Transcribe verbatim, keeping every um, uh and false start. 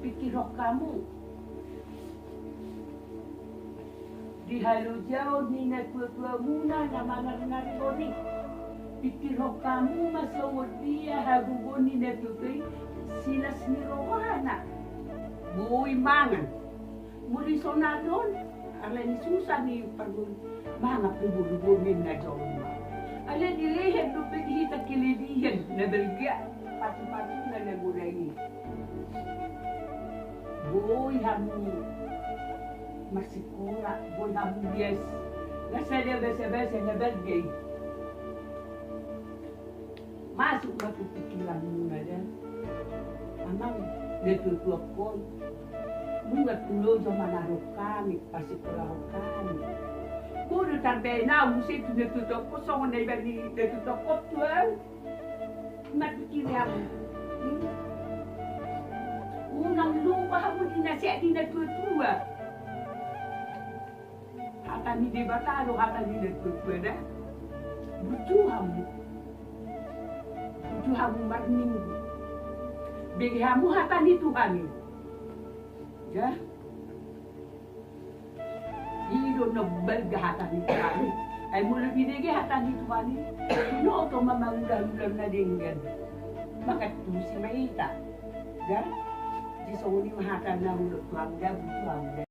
Pikirhon hamu di halojaon ni natuatuamuna na mangarngar on i. Pikirhon hamu ma songon dia hagogoon ni natuatua i, silas ni rohana. Boi mangan. Molo di sonari on, alani susah ni pargul, mangan pe bolu-bolu na jolma. Alani lehen dope di hita kelebihan na balga, patupatuna na godang i. Boi hamu marsikola, boi hamu bias. Nga sada basabasa na balga i. Masuk ma tu pikiranmuna da. Amang, natuatuangkon. Nunga tu loja manadok hami, pasikolahon hami. Bodo tarbaen au muse tu natuatuangkon songon na ibani natuatuangkon tu au. Marpikiri au. Hmm. Unang lupa hamu di nasehat ni natuatua. Hata ni Debata do hata ni natuatua da. Butuh hamu. Butuh hamu marminggu. Bege hamu hata ni Tuhan i. Ya. I do na balga hata ni Tuhan i. Ai molo binege hata ni Tuhan i, binoto ma mangulahula na denggan. Mangantusi ma hita. Ya. Jadi songon i ma hata na hudok tu hamu da, butuh hamu da.